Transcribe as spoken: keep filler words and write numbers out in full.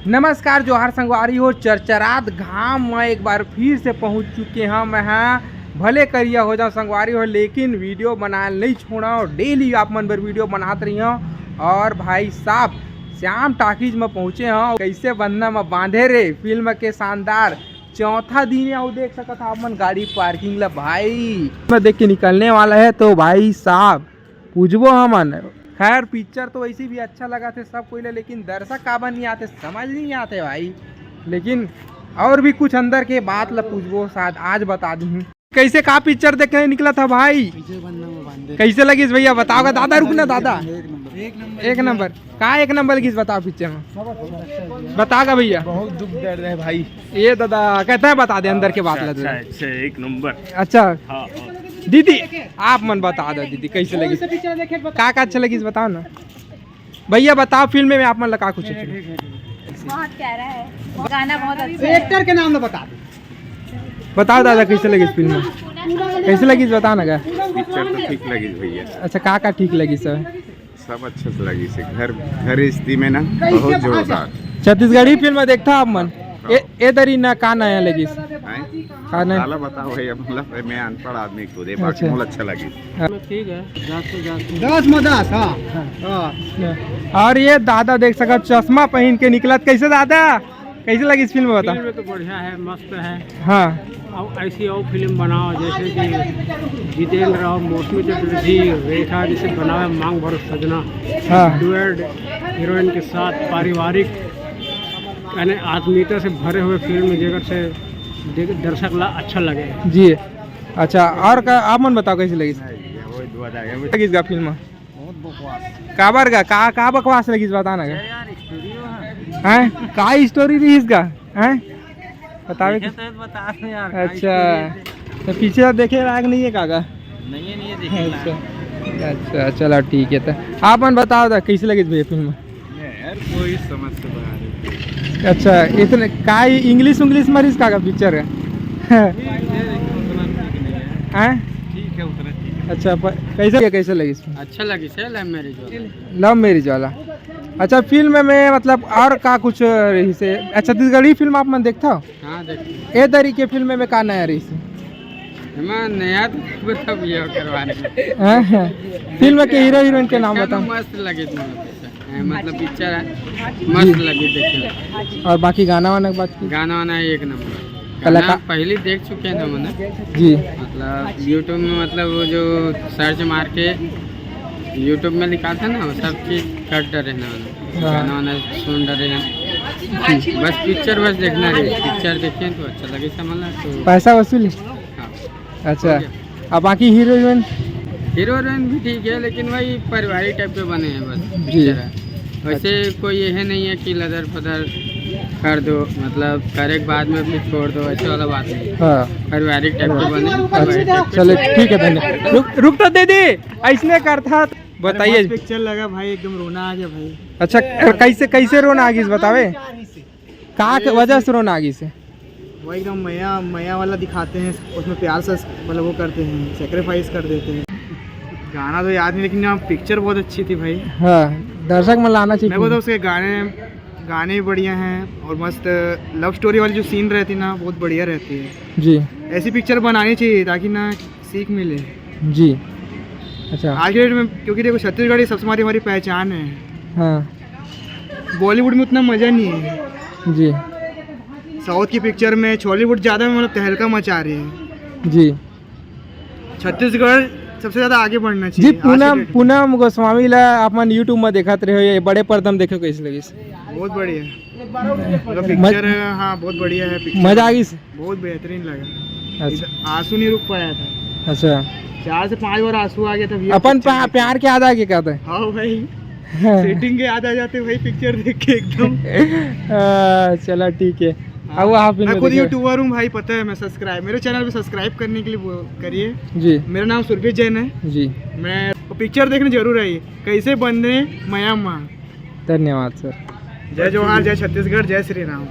नमस्कार, जोहार संगवारी हो। चरचरात घाम म एक बार फिर से पहुंच चुके हंव मैं हा। भले करिया हो जावंव संगवारी हो, लेकिन वीडियो बनाए ल नइ छोड़ंव। डेली आप मन बर वीडियो बनात रहिहंव। और भाई साहब, श्याम टॉकीज म पहुंचे हंव। कइसे बंधना म बांधे रे फिल्म के शानदार चौथा दिन हे। अउ देख सकत हव आप मन गाड़ी पार्किंग ला भाई, मैं देख के निकलने वाला हे। तो भाई साहब, पूछबो हमन। खैर, पिक्चर तो वैसे भी अच्छा लगथे सब कोई ला, लेकिन दर्शक काबर नहीं आते, समझ नहीं आते भाई। लेकिन और भी कुछ अंदर के बात ला पूछबो, शायद आज बता दूँ। कैसे, का पिक्चर देखे निकला था भाई? कैसे बनना वो बांधे। कैसे लगिस भैया, बताओ गा दादा, रुक ना दादा। एक नंबर। एक नंबर। का एक नंबर लगिस, बताओ पिक्चर में। बताओ गा भैया। बहुत दुख दर्द है भाई। ये दादा कहता है, बता दे अंदर के बात ला अच्छा, दादा। अच्छा, एक नंबर। अच्छा। हाँ, हाँ। दीदी, आप मन बता दो दीदी, कैसे लगिस? का का अच्छा लगिस, बताओ ना। भैया बताओ, फिल्म में आप मन ला का कुछ अच्छा लगिस? बहुत प्यारा है, गाना बहुत अच्छा है। एक्टर के नाम तो बता दो। बताओ दादा, कैसे लगिस फिल्म? कैसे लगिस, बताओ ना का। पिक्चर तो ठीक लगिस भैया। अच्छा, का का ठीक लगिस? सब अच्छा से लगिस हे। घर, घर स्थिति में ना बहुत जोरदार। छत्तीसगढ़ी फिल्म देखथा आप मन? ए, ए दरी ना का नया लगिस? हैं? का नया? काला बताओ भैया, मतलब मैं अनपढ़ आदमी खुद हे, बाकी अच्छा। मोला अच्छा लगिस। हाँ। ठीक है, दस में दस। दस में दस, हाँ। हाँ। और ये दादा देख सकत, चश्मा पहन के निकलत। कैसे दादा, कैसे लगिस फिल्म, बता? फिल्म तो बढ़िया है, मस्त है। हाँ। अब ऐसी और फिल्म बनाओ, जैसे कि जितेंद्र और मौसमी चटर्जी, रेखा जैसे बनावे मांग भरो सजना। हाँ। डुएट हीरोइन के साथ पारिवारिक, यानी आत्मीयता से भरे हुए फिल्म, जेकर से देख, दर्शक ला अच्छा लगे। जी। अच्छा, और का, आप मन बताओ कैसे लगिस? लगिस गा फिल्म? बहुत बकवास। काबर गा? का, का बकवास लगिस, बता ना गा। यार, स्टूडियो है। हैं? का स्टोरी रहिस गा? हैं? बतावे देखे कि तो बता दे यार, का अच्छा, स्टोरी है। तो पीछे देखे लायक नहीं है का गा? नहीं है, नहीं है, देखे लायक। अच्छा, अच्छा, चलो ठीक है। तो आप मन बताओ दा, कैसे लगिस भैया फिल्म? यार, कोई समझ से बाहर है। अच्छा, इतने का इंग्लिश उंग्लिश मारिस का, का पिक्चर है? ठीक है, लेकिन उतना ठीक नहीं है। हैं? ठीक है, उतना ठीक है। अच्छा, प-, कैसे, कैसे लगिस? अच्छा लगिस, लव मैरिज वाला। लव मैरिज वाला। अच्छा, फिल्म में मतलब और का कुछ रहिस हे? अच्छा, छत्तीसगढ़ी फिल्म आप मन देखथव? हाँ, देखथन। ए दरी के फिल्म में का नया रहिस हे? एमा नया तो मतलब ये करवाने। हाँ, हाँ। फिल्म के हीरो हीरोइन के नाम बताओ। मस्त लगे थे, मतलब पिक्चर है, मस्त लगे देखे। और बाकी गाना वाना के बात की? गाना वाना एक नंबर। कलाकार गाना पहले देख चुके हैं हमने। जी। मतलब YouTube में, मतलब वो जो सर्च मार के YouTube में निकालता ना, वो सब चीज कर डरे ना, हाँ। गाना वाना सुन डरे हैं। बस पिक्चर बस देखना है, पिक्चर देखें तो अच्छा लगे, समझ ला तो। पैसा वसूली? हाँ। अच्छा। हो गया। अब बाकी हीरो हीरोइन? हीरो हीरोइन भी ठीक है, लेकिन वही पारिवारिक टाइप के बने हैं बस, जी। पिक्चर है। वैसे अच्छा। कोई ये नहीं है कि लदर फदर कर दो, मतलब करे के बाद में फिर छोड़ दो, ऐसे वाला बात नहीं। हाँ। पारिवारिक टाइप के बने, पारिवारिक अच्छा। टाइप के। चलो ठीक है, धन्यवाद। रुक, रुक तो दे दे, ऐसने करथा। बताइए। अरे, मस्त पिक्चर लगा भाई, एकदम रोना आ गया भाई। अच्छा, कैसे, कैसे रोना आ गया, बतावे? का के वजह से रोना आ गया? वो एकदम मया, मया वाला दिखाते हैं, उसमें प्यार से मतलब वो करते हैं, सेक्रीफाइस कर देते हैं। गाना तो याद नहीं, लेकिन यहाँ पिक्चर बहुत अच्छी थी भाई। हाँ, दर्शक में लाना चाहिए। मेरे को तो उसके गाने, गाने भी बढ़िया हैं और मस्त लव स्टोरी वाली जो सीन रहती ना, बहुत बढ़िया रहती है। जी। ऐसी पिक्चर बनानी चाहिए ताकि ना सीख मिले। जी। अच्छा। आज के डेट में, क्योंकि देखो, छत्तीसगढ़ी सबसे हमारी, हमारी पहचान है। हाँ। बॉलीवुड में उतना मज़ा नहीं है। जी। साउथ की पिक्चर में, छॉलीवुड ज़्यादा, मतलब, तहलका मचा रही है। जी। छत्तीसगढ़ सबसे ज़्यादा आगे बढ़ना जी, चाहिए। आज के पूनम, डेट में। पूनम गोस्वामी ला आप मन YouTube में देखत रहे हो, ये बड़े पर्दा में देखे, कैसे लगिस? बहुत बढ़िया। मतलब, मज-, पिक्चर, हाँ, बहुत बढ़िया है पिक्चर। मजा आ गई? बहुत बेहतरीन लगा। अच्छा। इस-, आंसू नहीं रुक पाया था। अच्छा। चार से पांच बार आंसू आ गया था भैया, अपन पिक्चर पा-, देख के। प्यार के याद आ गया क्या था? हाँ भाई। सेटिंग के याद आ जाते भाई, पिक्चर देख के एकदम। आ, चला ठीक है। हाँ। अब आप मैं खुद देखे। यूट्यूबर हूँ भाई, पता है, मैं सब्सक्राइब, मेरे चैनल पे सब्सक्राइब करने के लिए वो करिए। जी। मेरा नाम सुरभीत जैन है। जी। मैं पिक्चर देखने जरूर आइए, कैसे बंधे मया माँ। धन्यवाद सर। जय जोहार, जय छत्तीसगढ़, जय श्री राम।